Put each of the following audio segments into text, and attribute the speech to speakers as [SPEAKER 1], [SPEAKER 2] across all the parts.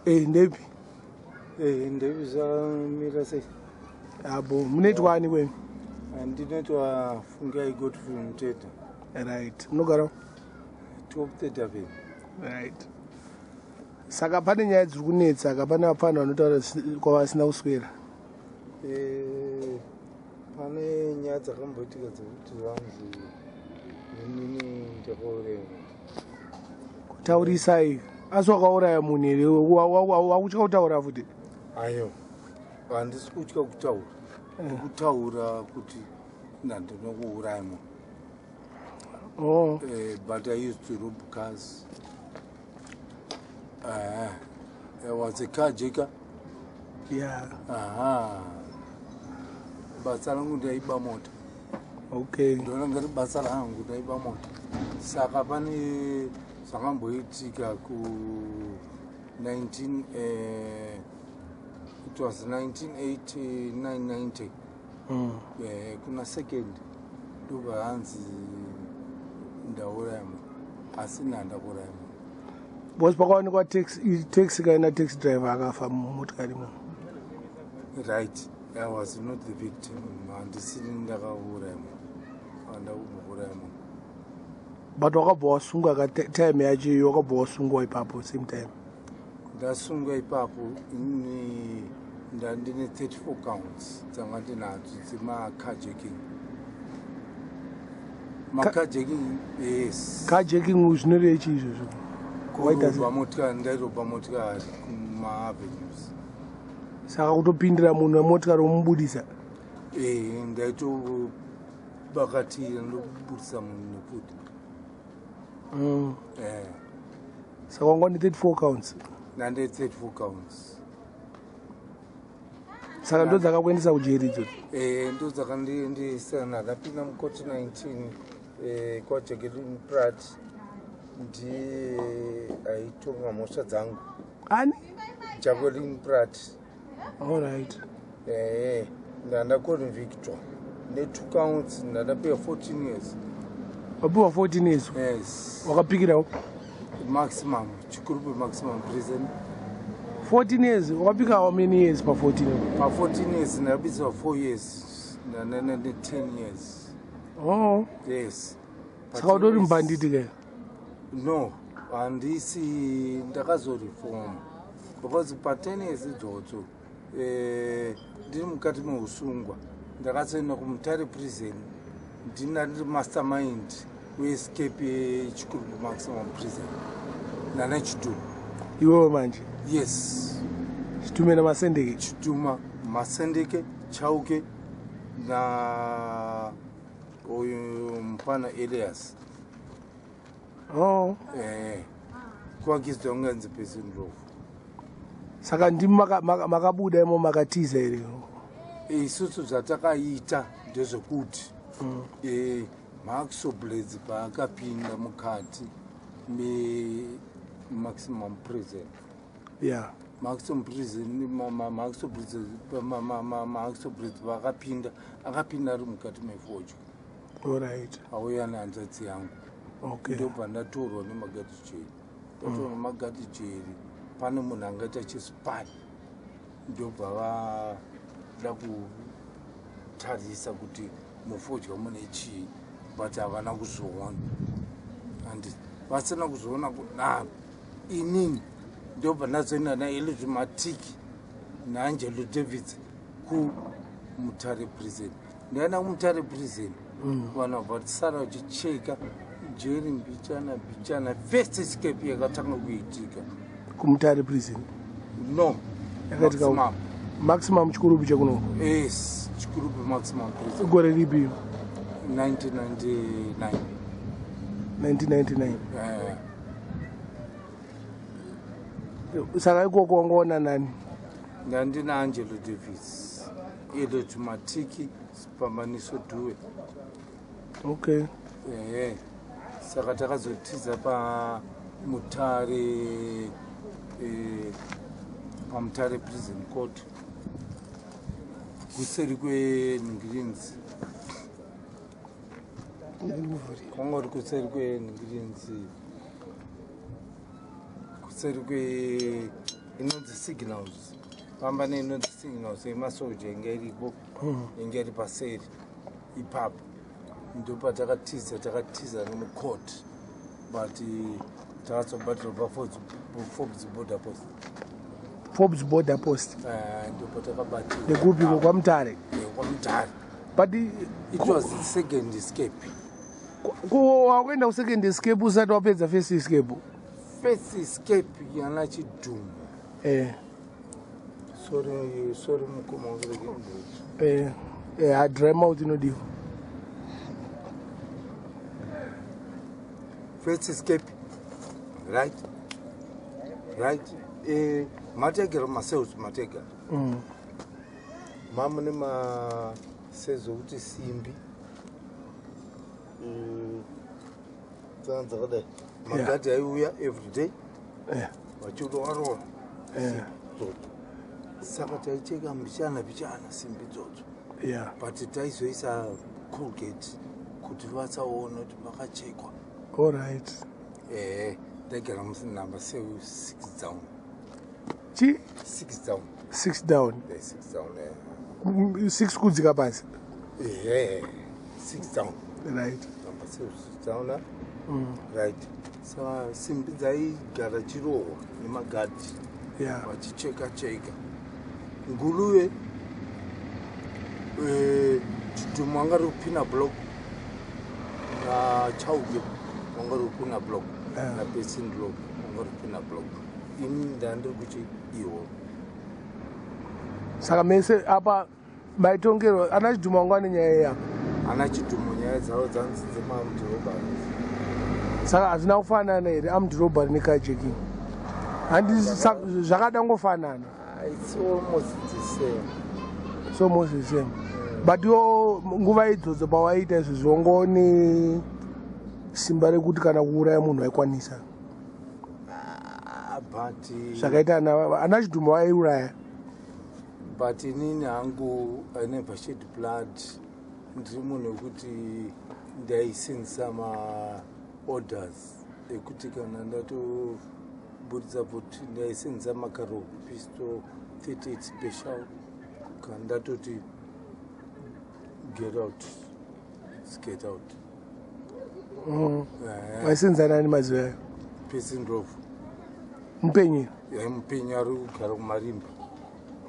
[SPEAKER 1] Eh, ndepi?
[SPEAKER 2] Eh, ndepi zvamira sei?
[SPEAKER 1] Abo, munoitwa ani kwenu?
[SPEAKER 2] Ndinoitwa Fungai Godfrey Muteta.
[SPEAKER 1] Right. Munogara?
[SPEAKER 2] Top 30 Avenue.
[SPEAKER 1] Right. Saka pane nyaya dziri kunetsa ka pane vapfana vanotaura kwavasina kuswera.
[SPEAKER 2] Eh, pane nyaya dzakamboitika dzekuti vanzi inini ndakauraya.
[SPEAKER 1] Kutaurisai. Asi wakauraya munhu here? Wakutya kutaura futi?
[SPEAKER 2] Ayo. Handisi kutya kutaura. Eh. Kutaura kuti ndandinokuuraya munhu.
[SPEAKER 1] Oh.
[SPEAKER 2] But I used to rob cars. I was a carjacker.
[SPEAKER 1] Yeah.
[SPEAKER 2] Aha. Basa rangu ndaiba mota.
[SPEAKER 1] Okay.
[SPEAKER 2] Ndona ngati basa rangu ndaiba mota. Saka pane zvakamboitika ku 19 it was 1989 90. Kuna second ndobva hanzi ndauraya munhu, asi nhandakuuraya munhu.
[SPEAKER 1] Because pakawanikwa taxi kaina taxi driver akafa mumotikari imomo.
[SPEAKER 2] Right, I was not the victim. Handisiri ndakauraya munhu, handakumbouraya munhu.
[SPEAKER 1] But wakabva wasungwa ka time yacho iyo, wakabva wasungwa ipapo same time?
[SPEAKER 2] Ndasungwa ipapo, ini ndandine 34 counts dzanga ndinadzo dzemacarjacking. Macarjacking, yes.
[SPEAKER 1] Carjacking zvinoreva chii izvozvo?
[SPEAKER 2] Kurobha motikari, ndairobha motikari kumaavenues.
[SPEAKER 1] Saka kutopindira munhu wemotikari womubudisa?
[SPEAKER 2] Eh, ndaitobakatira ndobudisa munhu nekuti Eh.
[SPEAKER 1] Saka wanga une 34 counts?
[SPEAKER 2] Ndande 34 counts.
[SPEAKER 1] Saka ndo dzakakuendesa kujeri idzodzo?
[SPEAKER 2] Eh, ndo dzakandiendesa. Ndapinda mukoti 19 kwaJacqueline Pratt, ndiye aitonga mhosva dzangu.
[SPEAKER 1] Ani?
[SPEAKER 2] Jacqueline Pratt.
[SPEAKER 1] Allright.
[SPEAKER 2] Ndandaconvictwa ne2 counts, ndandapiwa 14 years.
[SPEAKER 1] Wapiwa 14 years?
[SPEAKER 2] Yes.
[SPEAKER 1] Wakapikirawo?
[SPEAKER 2] Maximum, Chikurubi Maximum Prison.
[SPEAKER 1] 14 years, wakapika how many years pa14?
[SPEAKER 2] Pa14 years ndakabiswa 4 years, ndanene 10 years.
[SPEAKER 1] Oh.
[SPEAKER 2] Yes.
[SPEAKER 1] Saka utori mubhanditi ke?
[SPEAKER 2] No, handisi, ndakazoreforma because pa10 years idzodzo ndiri mukati meusungwa ndakazoenda kuMutare Prison. Ndina ndiri mastermind weescape yeChikurubi Maximum Prison nana Chituma.
[SPEAKER 1] Iwewe manje?
[SPEAKER 2] Yes.
[SPEAKER 1] Chitume naMasendeke?
[SPEAKER 2] Chituma, Masendeke, Chauke na uyu mupana Elias.
[SPEAKER 1] Oh.
[SPEAKER 2] Kuaccused unganzi Person Ndlovu.
[SPEAKER 1] Saka ndimi makabuda imo, makatiza here?
[SPEAKER 2] Isusu zvatakaita ndezvekuti Maxoblades paakapinda mukati memaximum prison, maximum prison, Maxoblades paakapinda, akapinda ari mukati mefodya. Auya nehanzvadzi yangu. Ndobva ndatorwa nemagadhijeri, ndatorwa nemagadhijeri. Pane munhu angaita chisipani, ndobva vada kutarisa kuti mufodya mune chii, but havana kuzoona. And vasina kuzoona kudaro, inini ndobva ndazoenda naElizvi Matiki naAngelo Davids kuMutare Prison. Ndaenda kuMutare Prison, vanhu vabva tisara vachicheka jeri mbichana mbichana. First escape yakatanga kuitika
[SPEAKER 1] KuMutare Prison?
[SPEAKER 2] No.
[SPEAKER 1] Yakaitika
[SPEAKER 2] Maximum.
[SPEAKER 1] Maximum Chikurubi chekunoko?
[SPEAKER 2] Yes, Chikurubi Maximum Prison.
[SPEAKER 1] Gore ripi?
[SPEAKER 2] 1999.
[SPEAKER 1] 1999?
[SPEAKER 2] Eh.
[SPEAKER 1] Saka ikoko wangaona nani?
[SPEAKER 2] Ndandina Angelo Davis, Elot Matiki, Sipambaniso Due. Ehe, saka takazotiza paMutare, paMutare Prison Court, kuseri kwenhingirinzi, kwanga uri kuseri kwenhingirinzi, kuseri kwe Inonzi Signals, famba neinonzi Signals yemasoja inge iripo, inge iri paseri ipapo. Ndopatakatiza, takatiza nemucourt, but takazobatirwa paForbes Border Post.
[SPEAKER 1] Forbes Border Post.
[SPEAKER 2] Ndopatakabatiwa.
[SPEAKER 1] Nekupiko, kwaMutare?
[SPEAKER 2] KwaMutare.
[SPEAKER 1] But
[SPEAKER 2] it was the second escape.
[SPEAKER 1] Wakuenda kusecond escape usati wapedza first escape?
[SPEAKER 2] First escape yana Chidhumo. Sorry, sorry, mukoma.
[SPEAKER 1] Eh, dry mouth inodiwa.
[SPEAKER 2] First escape, right, mategera macells, mategera mamune macells okuti simbi dzanga dzakadai. Magadhi aiuya every day vachirovarova dzodzo, saka taicheka mbichana mbichana simbi dzodzo, but taizoisa Colgate kuti vasaona kuti vakachekwa.
[SPEAKER 1] All right.
[SPEAKER 2] Ehe, ndaigara munumber 6 down.
[SPEAKER 1] Chi?
[SPEAKER 2] 6 down.
[SPEAKER 1] 6 down?
[SPEAKER 2] 6 down, eh.
[SPEAKER 1] 6 kudzika pasi?
[SPEAKER 2] Ehe, 6 down. Number 6 down, ah. Right, saka simbi dzaigara chirohwa nemagadhi vachicheka cheka nguruve. Chidhumo anga ri kupina block, naChauke wanga ri kupina block, naPesindlock wanga ri kupina block, ini ndandiri kuchi iwo.
[SPEAKER 1] Saka mese apa maitongerwa ana Chidhumo wangu ane nyaya yapa?
[SPEAKER 2] Ana Chidhumo nyaya dzavo dzanzi dzemaarmed robbery.
[SPEAKER 1] Saka hazvina kufanana here, armed robbery necarjacking? Handi zvakada ngofanana?
[SPEAKER 2] It's almost the same.
[SPEAKER 1] So almost the same, but yo nguva idzodzo pawaita izvozvo wangone simba rekuti kana kuuraya munhu aikwanisa?
[SPEAKER 2] Ah, but
[SPEAKER 1] Zvakaita ana Chidhumo vaiuraya.
[SPEAKER 2] But inini hangu I never shed blood. Ndiri munhu wekuti ndaisenzesa maorders ekuti kana ndatoburitsa pfuti, ndaisenzesa Makarov pistol 38 special. Kana ndatoti "Get out," it's get out.
[SPEAKER 1] Waisenzana nani mazuva ayo?
[SPEAKER 2] Pesindrov.
[SPEAKER 1] Mupenyu?
[SPEAKER 2] Mupenyu, ari kugara kuMarimba.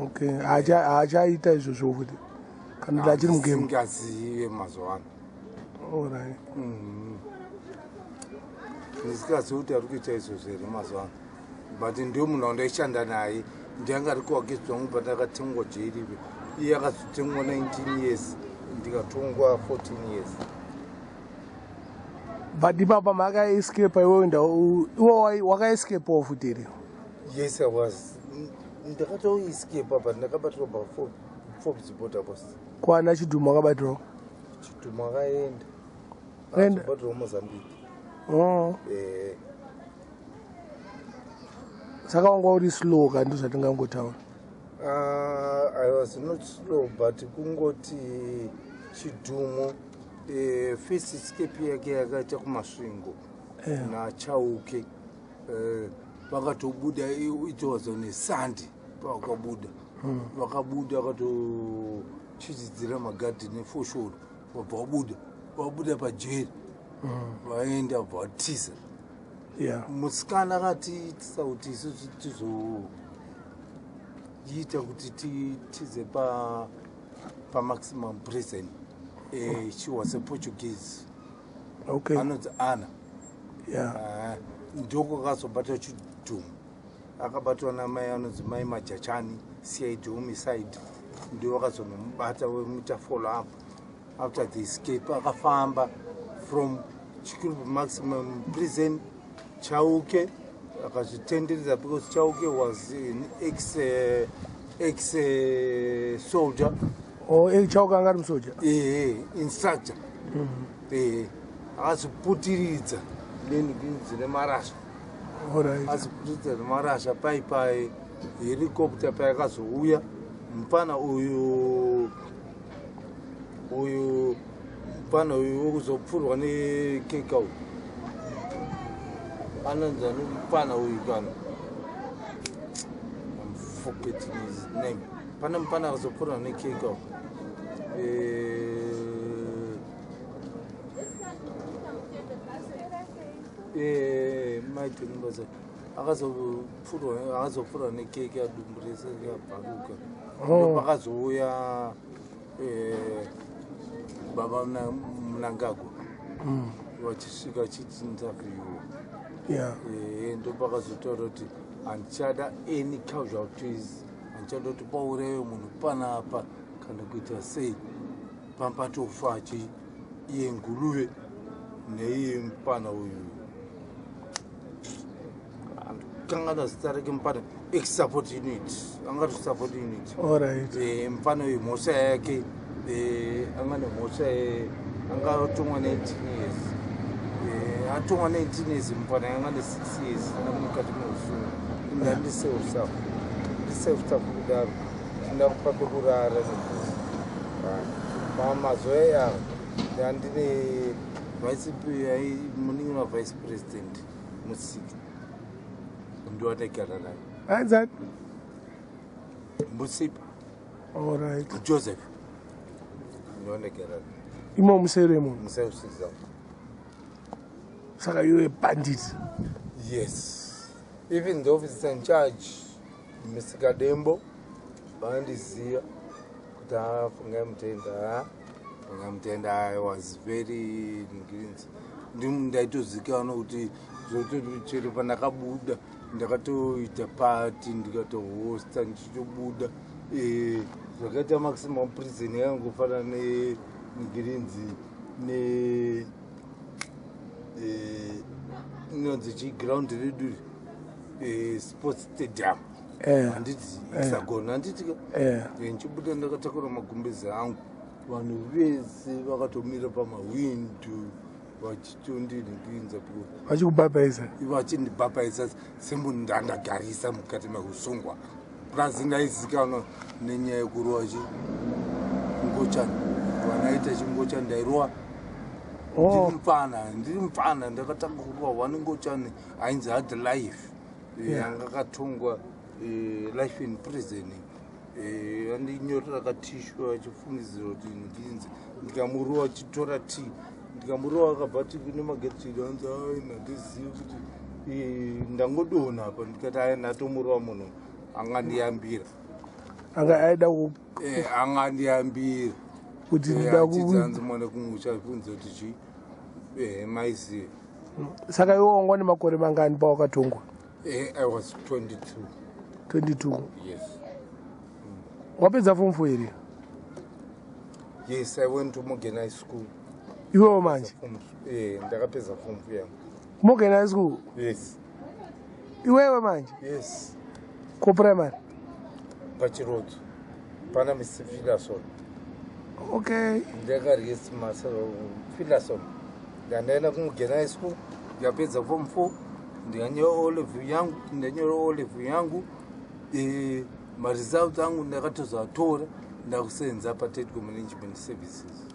[SPEAKER 1] Okay, haachaita izvozvo futi kana kuti achiri mugame?
[SPEAKER 2] Singazive mazuva ano.
[SPEAKER 1] Alright.
[SPEAKER 2] Ndisingazivi kuti ari kuita izvozvo here mazuva ano, but ndio munhu wandaishanda naye, ndianga ari kuwakisi wangu pandakatengwa jeri. Iye akazotengwa 19 years, ndikatongwa 14 years.
[SPEAKER 1] But ipapa makaescape, iwewe iwo wakaescapewo futi here?
[SPEAKER 2] Yes, I was, ndakatoescape, but ndakabatirwa paForbes Border Post.
[SPEAKER 1] Kwana Chidhumo wakabatirwa?
[SPEAKER 2] Chidhumo akaenda.
[SPEAKER 1] Akaenda?
[SPEAKER 2] Akazobatirwa Mozambique.
[SPEAKER 1] Oh. Saka wanga uri slow ka, ndo zvatingangotaura?
[SPEAKER 2] I was not slow, but kungoti Chidhumo, first escape yake yakaita kuMasvingo naChauke. Vakatobuda, it was on a Sunday pavakabuda. Vakabuda vakatochichidzira magadhi nefoshoro, vabva vabuda, vabuda pajeri, vaenda, vabva vatiza. Musikana akatiitisa kuti isusu tizoita kuti titize pamaximum prison. She was a Portuguese. Anonzi Ana. Ah, ndokwakazobata Chidhumo, akabatwa namai anonzi Mai Majachani, CID homicide, ndio vakazonomubata vemuita follow up after the escape. Akafamba from Chikurubi Maximum Prison, Chauke, akazvitenderedza because Chauke was an ex soldier.
[SPEAKER 1] Oh, Chauke anga ari musoja?
[SPEAKER 2] Ehe, instructor. Ehe, akazviputiridza nenhumbi nemarasha. Aziputiridza nemarasha pai helicopter payakazouya, mufana uyu, uyu mufana uyu wekuzopfurwa nekeka uyu, anonzi ani mufana uyu kana? Forgetting his name. Pane mupana akazopfuura nekeke apo. Maitonimbasa akazopfurwa nekeke, adumbu rese rikabvaruka. Ndopakazouya baba Mnangagwa vachisvika vachitinterviewa. Ndopakazotaura kuti handichada any casualties, handichada kuti paurayiwe munhu panapa kana kuita sei, pambatofa chi iye Nguluve neiye mupana uyu, kangana zita rake, mupana ex support unit, angati support unit. Mufana uyu mhosva yake, anga nemhosva, angatongwa 19 years. Atongwa 19 years, mufana anga ne6 years anga mukati meusungu. Ndandi self ndi self kudaro, ndakupa pekurara. Mazuva aya ndandine vice, munin'ina vice president Musiki, ndiwataigara naye.
[SPEAKER 1] Ainzani?
[SPEAKER 2] Musipa. Joseph, ndiwandagara naye.
[SPEAKER 1] Imo musere munhu?
[SPEAKER 2] Museusiza.
[SPEAKER 1] Saka iwe bandit?
[SPEAKER 2] Yes, even the officer in charge, Mr Kadembo, vandiziva kuti afungai Mutenda, fungai Mutenda. I was very greens, ndaitozikanwa kuti chero pandakabuda ndakatoita party, ndikatohosta ndichitobuda. Zvakaita maximum prison yakangofanana negrinzi ne inonzi chiground redu, sports stadium. Handiti hexagon, handiti? Ndichibuda ndakatakura magumbezi angu, vanhu vese vakatomira pamahwindo vachitondiringirinza.
[SPEAKER 1] Vachikubhabhaisa?
[SPEAKER 2] Vachindibhabhaisa semunhu ndandagarisa mukati meusungwa. Plus ndaizikanwa nenyaya yekurova chingochani, vanaita chingochani, ndairowa. Ndiri mupfana, ndiri mupfana, ndakatanga kurova one ngochani ainzi Hard Life. Anga akatongwa life in prison. Andinyorera katishu achifungidzira kuti ndinzi ndikamurova achitora tea, ndikamurova akabva ati kune magetsi, anzi ai handizivi kuti ndangodonha apa. Ndikati aya ndatomurova munhu angandiyambira.
[SPEAKER 1] Anga aida
[SPEAKER 2] Angandiyambira.
[SPEAKER 1] Kuti ndida
[SPEAKER 2] Achidzi mwana kumuchafunza kuti chi maizive.
[SPEAKER 1] Saka iwe wanga une makore mangani pawakatongwa?
[SPEAKER 2] I was 22.
[SPEAKER 1] 22?
[SPEAKER 2] Yes.
[SPEAKER 1] Wapedza form 4 here?
[SPEAKER 2] Yes, I went to Morgan High School.
[SPEAKER 1] Iwewo manje?
[SPEAKER 2] Ndakapedza form 4 yangu.
[SPEAKER 1] Morgan High School?
[SPEAKER 2] Yes.
[SPEAKER 1] Iwewe manje?
[SPEAKER 2] Yes.
[SPEAKER 1] Kuprimary?
[SPEAKER 2] Pachirodzo pana Mr Filason. Ndakaresi Filason, ndandaenda kuMorgan High School, ndikapedza form 4, ndikanyora O level yangu, ndanyora O level yangu. Maresults angu ndakatozoatora ndakusenza paTedco Management Services.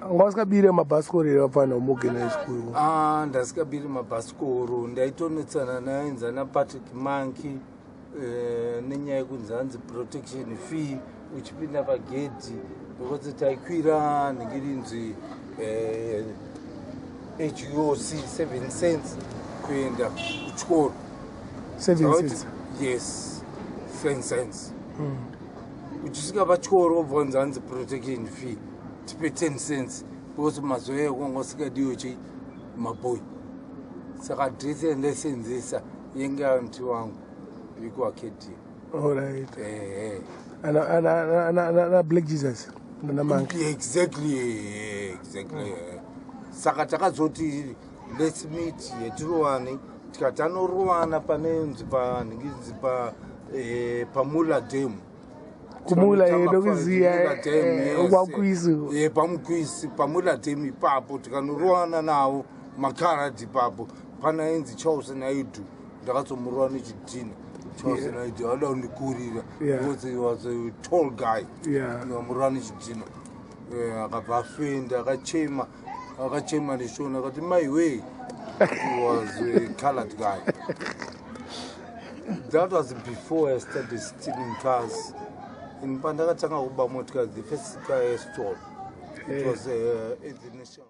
[SPEAKER 1] Anga usikabire mabhasikoro here vapfana muMorgan High School?
[SPEAKER 2] Ah, ndasikabiri mabhasikoro. Ndaitonetsana nainzi naPatrick Monkey, nenyaya yekunzi hanzi protection fee uchipinda pagedhi, because taikwira nhingi rinzi HUOC 7 cents kuenda kuchikoro.
[SPEAKER 1] 7 cents?
[SPEAKER 2] Yes, 7 cents. Uchisvika pachikoro wobva wanzi hanzi protection fee, tipe 10 cents, because mazuva ayo kwanga usikadiwe chi mabhoyi. Saka adhiresi yandaisenzesa yenge aunty wangu ikuArcadia. Ehe.
[SPEAKER 1] Ana Black Jesus nana Monkey?
[SPEAKER 2] Exactly. Saka takazoti let's meet yetirowane, tikati anorovana panenzi panhingizi pa paMula Dam.
[SPEAKER 1] Kumula yenokuziya kwakwisi.
[SPEAKER 2] Pamukwisi, paMula Dam ipapo, tikanorovana nawo makaradhi ipapo. Panainzi Charles Naidu, ndakatsomurova nechidhina. Charles Naidu ada kundikurira because he was a tall guy. Ndikamurova nechidhina. Akabva afenda, akachema, akachema neshona akati, "My way." He was a colored guy. That was before I started stealing cars. In pandakatanga kuba motikari, the first car I stole, it was at the national